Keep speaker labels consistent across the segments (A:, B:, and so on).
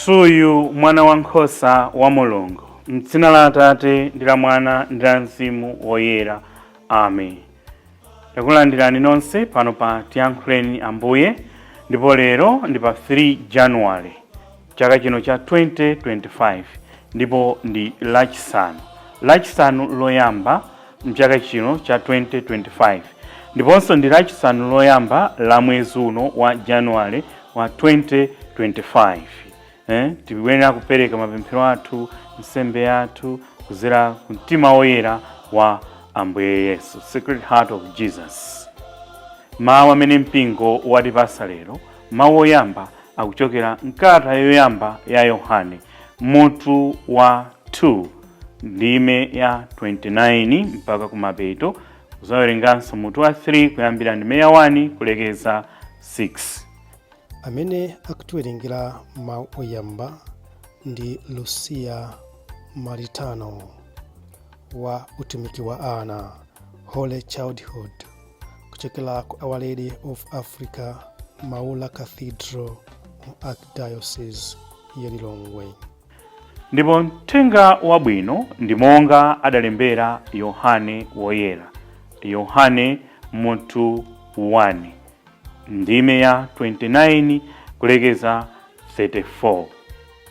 A: Suyu mwana wankhosa wa Mulungu. M'dzina la Atate ndi la Mwana ndi la Mzimu Woyera, amen. Takulandirani nonse pano pa Tiyankhuleni Ambuye, ndipo lero ndi pa 3 January chaka chino cha 2025, ndipo ndi Lachisanu, Lachisanu loyamba mchaka chino cha 2025, ndiponso ndi Lachisanu loyamba la mwezi uno wa January wa 2025. Tikuyenera kupereka mapemphero athu, nsembe yathu kuzera ku mtima woyera wa Ambuye Yesu, Sacred Heart of Jesus. Mawu amene mpingo watipasa lero, mawu oyamba akuchokera mkalata yoyamba ya Yohane, mutu wa 2, ndime ya 29 mpaka kumapeto. Kuzawerenganso mutu wa 3 kuyambira ndime ya 1 kulekeza 6.
B: Amene akutiwerengera mawu oyamba ndi Lucia Maritano wa utumiki wa ana, Holy Childhood, kuchokera ku Our Lady of Africa Maula Cathedral mu Archdiocese ya Lilongwe.
A: Ndipo mthenga wabwino ndi monga adalembera Yohane Woyera, Yohane mutu 1, ndime ya 29 kulekeza 34.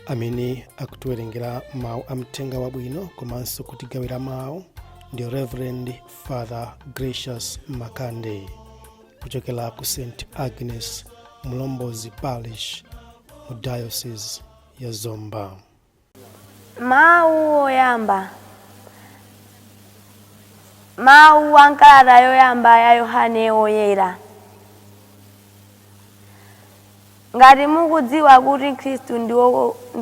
B: Amene akutiwerengera mawu a mthenga wabwino komanso kutigawira mawu ndi Reverend Father Gracious Makande kuchokera ku St Agnes Mulombozi Parish mu Diocese ya Zomba.
C: Mawu oyamba, mawu a nkalata yoyamba ya Yohane Woyera. Ngati mukudziwa kuti Khristu ndi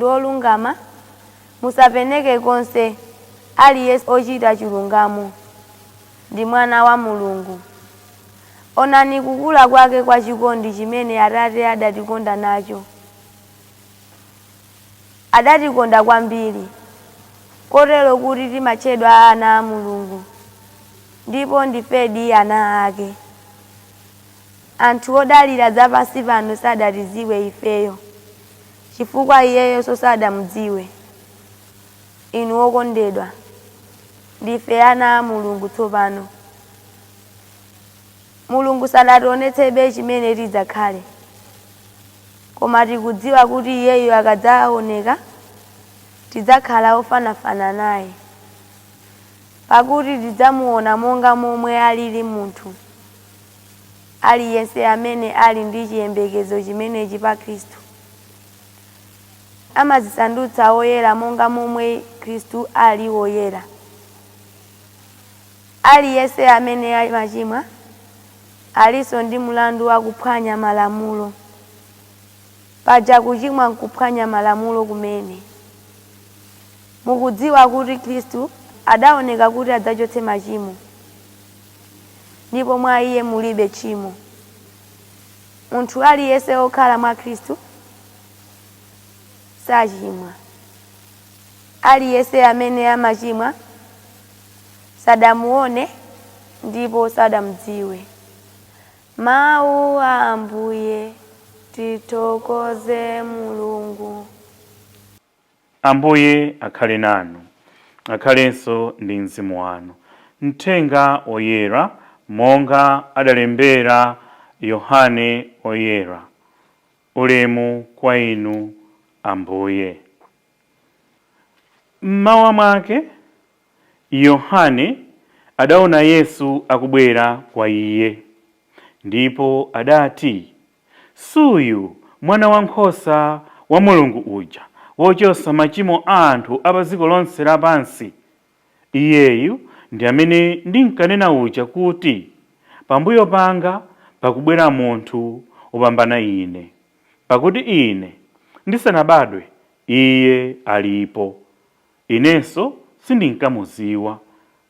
C: wolungama, musapeneke konse. Aliyense ochita chilungamo ndi mwana wa Mulungu. Onani kukula kwake kwa chikondi chimene Atate adatikonda nacho. Adatikonda kwambiri, kotero kuti timatchedwa ana a Mulungu, ndipo ndifedi ana ake. Anthu odalira zapansi pano sadatidziwe ifeyo, chifukwa iyeyonso sadamudziwe. Inu okondedwa, ndife ana a Mulungu tsopano. Mulungu sadationetsebe chimene tidzakhale, koma tikudziwa kuti iyeyo akadzaoneka tidzakhala ofanafana naye, pakuti tidzamuona monga momwe alili munthu. Aliyense amene ali ndi chiyembekezo chimenechi pa Khristu amadzisandutsa woyera monga momwe Khristu ali woyera. Aliyense amene amachimwa alinso ndi mlandu wa kuphwanya malamulo. Paja kuchimwa nkuphwanya malamulo kumene. Mukudziwa kuti Khristu adaoneka kuti adzachotse machimo, ndipo mwa iye mulibe tchimo. Munthu aliyense wokhala mwa Khristu sachimwa. Aliyense amene amachimwa sadamuone ndipo sadamudziwe. Mawu a Ambuye. Tithokoze Mulungu.
A: Ambuye akhale nanu, akhalenso ndi mzimu wanu. Mthenga Woyera monga adalembera Yohane Woyera. Ulemu kwa inu, Ambuye. Mmawa mwake Yohane adaona Yesu akubwera kwa iye, ndipo adati, Suyu mwana wankhosa wa Mulungu uja wochotsa machimo a anthu a pa dziko lonse lapansi. Iyeyu ndi amene ndinkanena uja kuti, Pambuyo panga pakubwera munthu wopambana ine, pakuti ine ndisanabadwe iye alipo. Inenso sindinkamudziwa,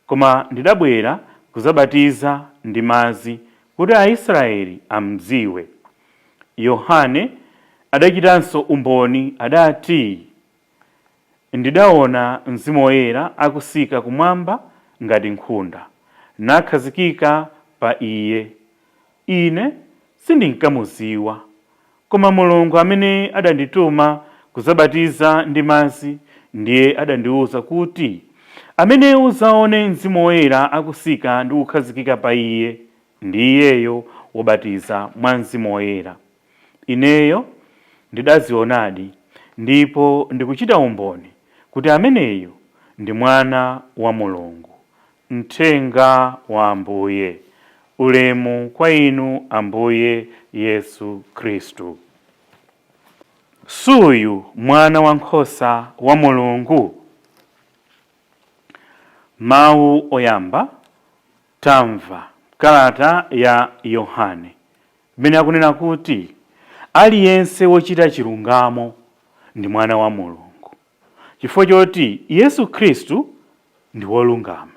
A: koma ndidabwera kudzabatiza ndi madzi kuti Aisraeli amdziwe. Yohane adachitanso umboni, adati, Ndidaona Mzimu Woyera akusika kumwamba ngati nkhunda, nakhazikika pa Iye. Ine sindinkamudziwa, koma Mulungu amene adandituma kudzabatiza ndi madzi ndiye adandiwuza kuti, amene udzaone Mzimu Woyera akusika ndi kukhazikika pa iye, ndi iyeyo wobatiza mwa Mzimu Woyera. Ineyo ndidazionadi ndipo ndikuchita umboni kuti ameneyo ndi Mwana wa Mulungu. Mthenga wa Ambuye. Ulemu kwa inu, Ambuye Yesu Khristu. Suyu mwana wankhosa wa Mulungu. Mawu oyamba tamva kalata ya Yohane mmene akunena kuti aliyense wochita chilungamo ndi mwana wa Mulungu, chifukwa choti Yesu Khristu ndi wolungama.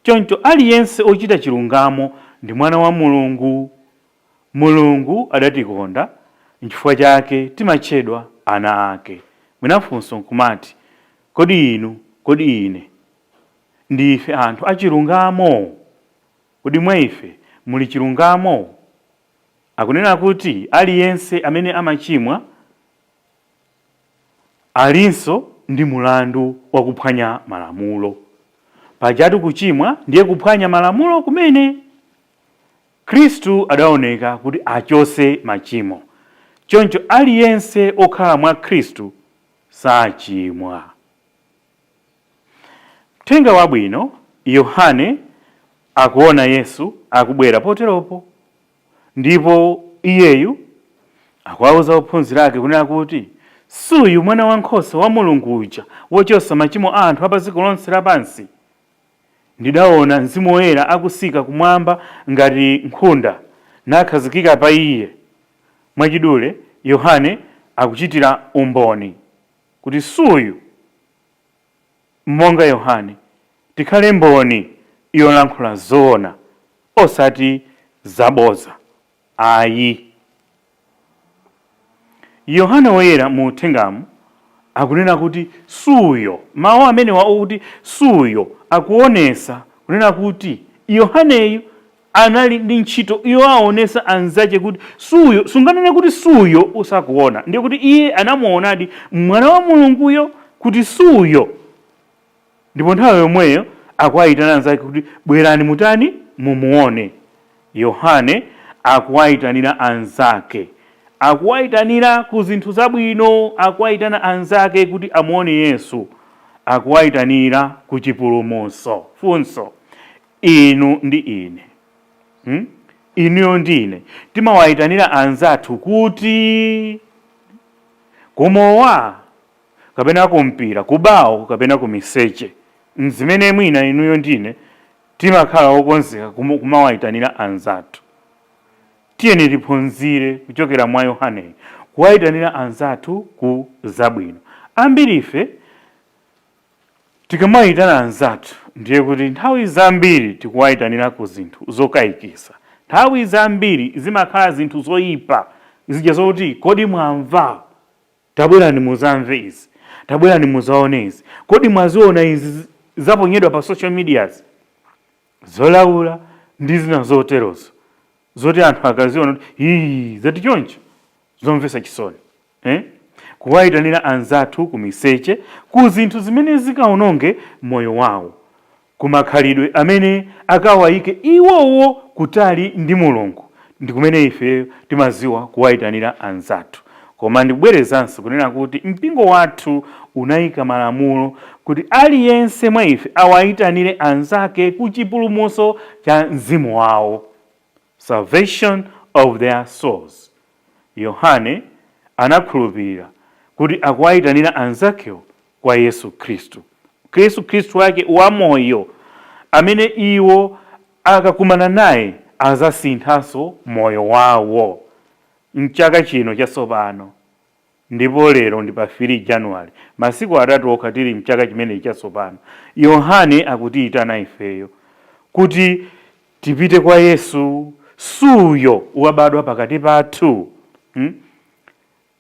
A: Choncho aliyense ochita chilungamo ndi mwana wa Mulungu. Mulungu adatikonda, nchifukwa chake timatchedwa ana ake. Mwinafunso nkumati, kodi inu, kodi ine ndife anthu achilungamo? Kodi mwa ife muli chilungamo? Akunena kuti aliyense amene amachimwa alinso ndi mulandu wakuphwanya malamulo. Pajatu kuchimwa ndiye kuphwanya malamulo kumene. Khristu adaoneka kuti achose machimo, choncho aliyense okhala mwa Khristu sachimwa. Mthenga wabwino, Yohane akuona Yesu akubwera poteropo, ndipo iyeyu akuwauza ophunzira ake kunena kuti, suyu mwana wankhosa wa Mulungu uja wochosa machimo a anthu apa dziko lonse lapansi. Ndidaona Mzimu Woyera akusika kumwamba ngati nkhunda nakhazikika pa iye. Mwachidule, Yohane akuchitira umboni kuti suyu. Monga Yohane, tikhale mboni yolankhula zoona, osati zaboza ayi. Yohane Woyera mu uthengamu akunena kuti suyo. Mawu amenewa okuti suyo akuonesa kunena kuti Yohaneyu anali ndi ntchito yowaonesa anzache kuti suyo. Sunganene kuti suyo usakuona, ndiye kuti iye anamuonadi mwana wa Mulunguyo kuti suyo, ndipo nthawi yomweyo akuwayitana anzake kuti bwerani mutani mumuone. Yohane akuwayitanira anzake, akuwayitanira ku zinthu zabwino, akuwayitana anzake kuti amuone Yesu, akuwayitanira ku chipulumutso. Funso, inu ndi ine, Inuyo ndi ine timawayitanira anzathu kuti kumowa kapena kumpira, kubawo kapena kumiseche, nzimene mwina inuyo ndine timakhala okonzeka kumawayitanira anzathu. Tiyeni tiphunzire kuchokera mwa Yohaneyo kuwayitanira anzathu ku zabwino. Ambiri ife tikamayitana anzathu ndiye kuti nthawi zambiri tikuwayitanira ku zinthu zokayikisa. Nthawi zambiri zimakhala zinthu zoyipa zija zoti, kodi mwamva? Tabwerani muzamve izi, tabwerani muzaone izi, kodi mwaziona izi zaponyedwa pa social medias, zolaula ndi zina zoterozo, zoti anthu akaziona kuti ii, zati choncho, zomvetsa chisoni, eh? Kuwayitanira anzathu ku miseche, ku zinthu zimene zikaononge moyo wawo, ku makhalidwe amene akawayike iwowo kutali ndi Mulungu, ndi kumene ife timaziwa kuwayitanira anzathu. Koma ndikubwerezanso kunena kuti mpingo wathu unayika malamulo kuti aliyense mwa ife awayitanire anzake ku chipulumutso cha mzimu wawo, salvation of their souls. Yohane anakhulupirira kuti akuwayitanira anzakewo kwa Yesu Khristu, Yesu Khristu wake wamoyo amene iwo akakumana naye azasinthanso moyo wawo. Mchaka chino chatsopano, ndipo lero ndi pa 3 January, masiku atatu okha tili mchaka chimenechi chatsopano, Yohane akutiyitana ifeyo kuti tipite kwa Yesu. Suyo wabadwa pakati pathu,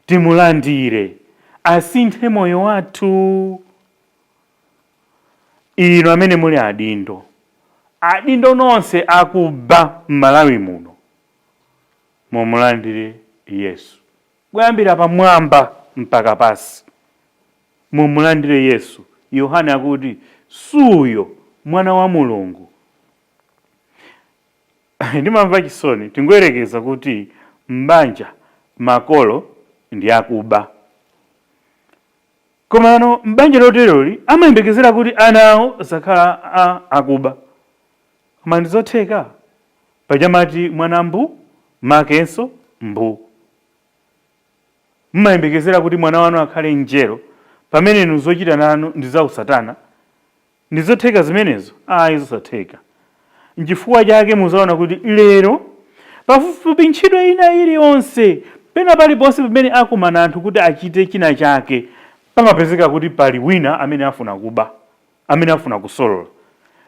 A: Timulandire asinthe moyo wathu. Inu amene muli adindo, adindo nonse akuba m'Malawi muno, mumulandire Yesu kuyambira pamwamba mpaka pasi. Mumulandire Yesu. Yohane akuti suyo mwana wa Mulungu. Ndimamva chisoni, tingoyerekeza kuti m'banja makolo ndi akuba, komano m'banja loteroli amayembekezera kuti ana awo zakhala akuba. Koma ndizotheka? Pachamati mwana mbu makenso mbu. Mmayembekezera kuti mwana wanu akhale njero pamene inu zochita nanu ndi za usatana. Ndizotheka zimenezo? Ayi, zosatheka. Nchifukwa chake muzaona kuti lero pafupifupi ntchito ina iliyonse, pena paliponse pamene akumana anthu kuti achite china chake, pamapezeka kuti pali wina amene afuna kuba, amene afuna kusolola,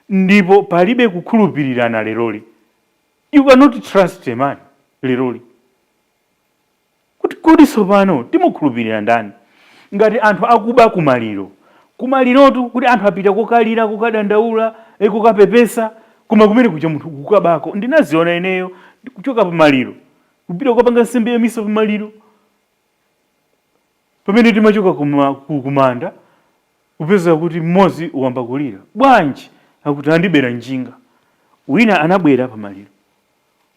A: ndipo palibe kukhulupirirana leroli. You cannot trust a man leroli. Kuti kodi tsopano timukhulupirira ndani ngati anthu akuba kumaliro? Kumalirotu kuti anthu apita kokalira, kokadandaula, kokapepesa, koma kumene kuja munthu kukabako. Ndinaziona ineyo kuchoka pamaliro kupita kukapanga nsembe ya misa pamaliro. Pamene timachoka kumanda, kupeza kuti mmodzi wamba kulira. Bwanji? Akuti andibera njinga. Wina anabwera pamaliro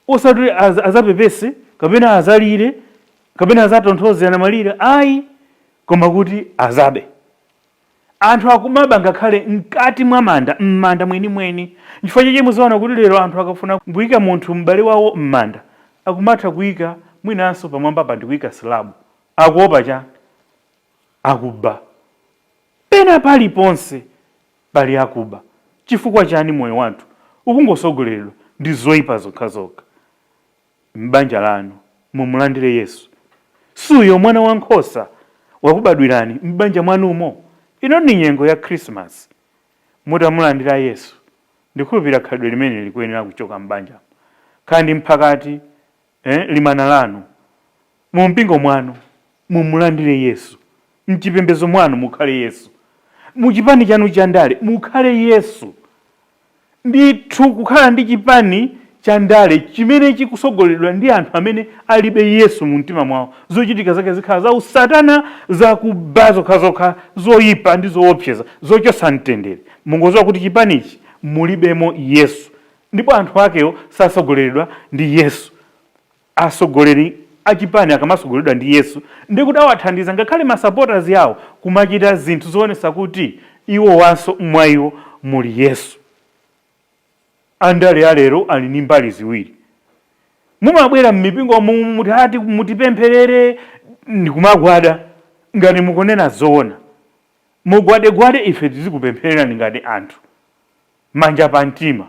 A: osati azapepese kapena azalire kapena azatonthoze anamalira, ayi, koma kuti azabe. Anthu akumaba ngakhale mkati mwa manda, m'manda mwenimweni. Nchifukwa chake muzaona kuti lero anthu akafuna kuyika munthu m'bale wawo m'manda, akumatha kuyika mwinanso pamwamba pa ndikuyika slab. Akuopa chani? Akuba. Pena paliponse pali akuba. Chifukwa chani moyo wathu ukungosogoleredwa ndi zoyipa zokhazokha? M'banja lanu mumulandire Yesu. Suyo mwana wankhosa wakubadwirani m'banja mwanumo. Ino ndi nyengo ya Christmas. Mutamulandira Yesu, ndikhulupirira khalidwe limene likuyenera kuchoka m'banja kandi mphakati, limana lanu, mu mpingo mwanu mumulandire Yesu, mchipembedzo mwanu mukhale Yesu, muchipani chanu cha ndale mukhale Yesu. Ndithu kukhala ndi chipani cha ndale chimene chikusogoleredwa ndi anthu amene alibe Yesu mu mtima mwawo, zochitika zake zikhala za usatana, zakuba zokhazokha, zoyipa ndi zoopseza, zochotsa mtendere. Mungodziwa kuti chipanichi mulibemo Yesu, ndipo anthu akewo sasogoleredwa ndi Yesu. Asogoleri achipani akamasogoleredwa ndi Yesu, ndikuti awathandiza ngakhale ma supporters yawo kumachita zinthu zoonetsa kuti iwo wanso mwa iwo muli Yesu. Andale alero ali ndi mbali ziwiri. Mumabwera m'mipingo muti ati mutipempherere, ndikumagwada ngati mukunena zoona. Mugwadegwade, ife tizikupemphererani ngati anthu, manja pa mtima,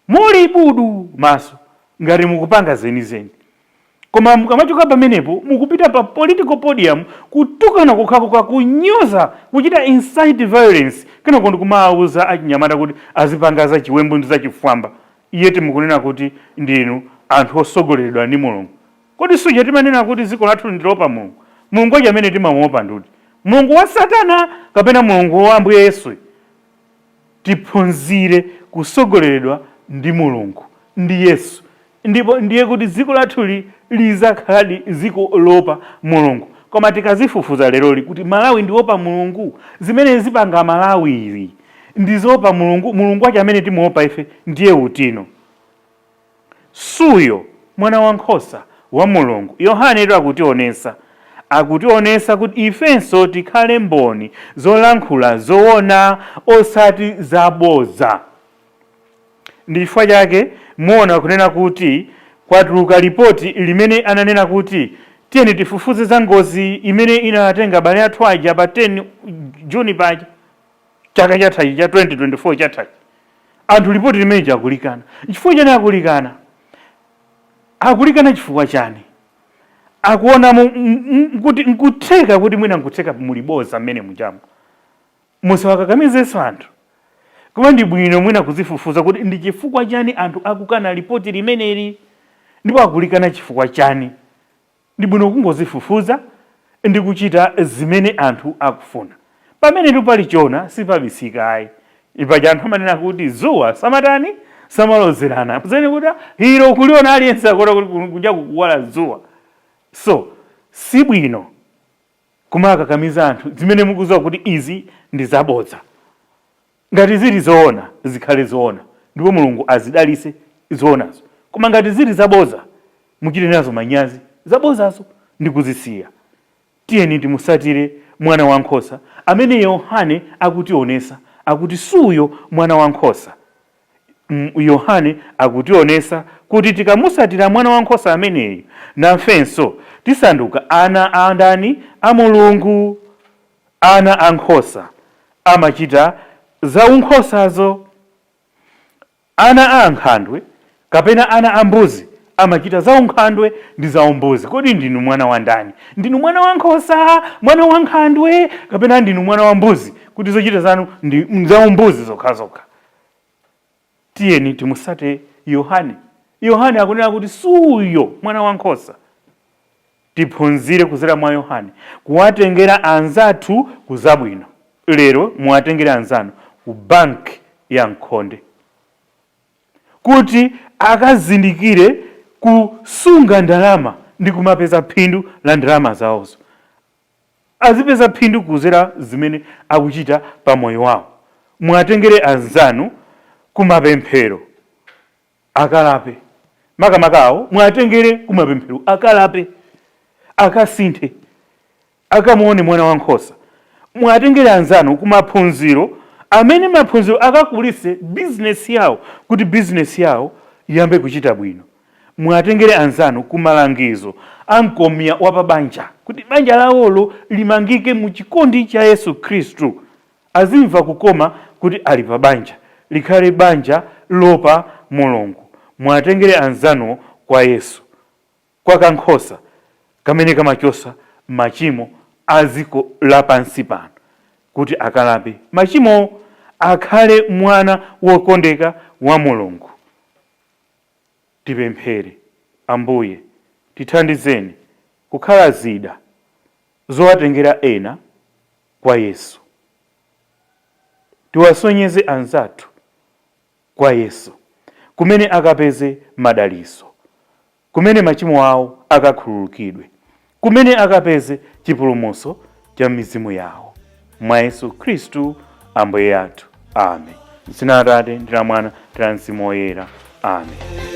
A: muli budu maso, ngati mukupanga zenizeni. Koma mukamachoka pamenepo mukupita pa political podium kutukana kokhakokha, kunyoza, kuchita incite violence, kenako ndikumawuza achinyamata kuti azipanga za chiwembu ndi zachifwamba. Iye timukunena kuti ndinu anthu osogoleredwa ndi Mulungu. Kodi suja timanena kuti dziko lathu ndilopa Mulungu? Mulungu wachi amene timamuopa nduti? Mulungu wa Satana kapena Mulungu wa Ambuye Yesu? Tiphunzire kusogoleredwa ndi Mulungu, ndi Yesu, ndipo ndiye kuti dziko lathuli lizakhaladi dziko lopa Mulungu. Koma tikazifufuza leroli kuti Malawi ndiopa Mulungu, zimene zipanga Malawi ndizopa Mulungu? Mulungu wache amene timuopa ife ndiye utino? Suyo mwana wankhosa wa Mulungu. Yohane akutionesa kuti ifenso tikhale mboni zolankhula zoona, osati zabodza. Ndi chifukwa chake muona kunena kuti kwatuluka ripoti limene ananena kuti tiyeni tifufuze za ngozi imene inatenga abale athu aja pa 10 Juni paja, chaka chathachi cha 2024 chathachi. Anthu ripoti limene akulikana. Chifukwa chani akulikana? Akulikana chifukwa chani? Akuona kuti nkutheka kuti mwina nkutheka muliboza mmene muchamo. Musawakakamizenso anthu, koma ndi bwino mwina kuzifufuza kuti ndi chifukwa chani anthu akukana ripoti limeneli, ndipo akulikana chifukwa chani. Ndi bwino kungozifufuza ndi kuchita zimene anthu akufuna. Pamene pali chona sipabisika ayi. Paja anthu amanena kuti zuwa samatani, samalozerana. Zene kuti hilo kuliona aliyense akuona kuti kunja kukuwala zuwa. So si bwino. Kumakakamiza anthu zimene mukuziwa kuti izi ndi zabodza. Ngati zili zoona, zikhale zoona, ndipo Mulungu azidalise zoonazo. Koma ngati zili zabodza, muchite nazo manyazi zabodzazo ndi kuzisiya. Tiyeni timusatire mwana wankhosa amene Yohane akutionesa, akuti suyo mwana wankhosa. Yohane akutionesa kuti tikamusatira mwana wankhosa ameneyu, nafenso tisanduka ana a ndani? A Mulungu. Ana ankhosa amachita zaunkhosazo. Ana a ankhandwe kapena ana a mbuzi amachita zaunkhandwe ndi zaumbuzi. Kodi ndinu mwana wa ndani? Ndinu mwana wa nkhosa, mwana wa nkhandwe, kapena ndinu mwana wa mbuzi, kuti zochita zanu ndi zaumbuzi zokhazokha? Tiyeni timusate Yohane. Yohane akunena kuti suyo mwana wa nkhosa. Tiphunzire kuzera mwa Yohane kuwatengera anzathu ku zabwino. Lero muwatengere anzanu ku banki ya Mkhonde kuti akazindikire kusunga ndalama ndi kumapeza phindu la ndalama zawozo. Azipeza phindu kuzera zimene akuchita pa moyo wawo. Muwatengere anzanu kumapemphero akalape. Makamakawo muwatengere kumapemphero akalape, akasinthe, akamuone mwana wankhosa. Muwatengere anzanu kumaphunziro amene maphunziro akakulise bizinesi yawo, kuti bizinesi yawo iyambe kuchita bwino. Muwatengere anzanu kumalangizo amkomya wa pabanja, kuti banja lawolo limangike mu chikondi cha Yesu Khristu, azimva kukoma kuti ali pa banja, likhale banja lopa Mulungu. Muwatengere anzanuwo kwa Yesu, kwa kankhosa kamene kamachosa machimo a dziko lapansi pano, kuti akalape machimo, akhale mwana wokondeka wa Mulungu. Tipemphere. Ambuye, tithandizeni kukhala zida zowatengera ena kwa Yesu. Tiwasonyeze anzathu kwa Yesu, kumene akapeze madaliso, kumene machimo awo akakhululukidwe, kumene akapeze chipulumutso cha mizimu yawo, mwa Yesu Khristu Ambuye athu. Amen. Dzina la Atate ndi la Mwana ndi la Mzimu Woyera. Amen.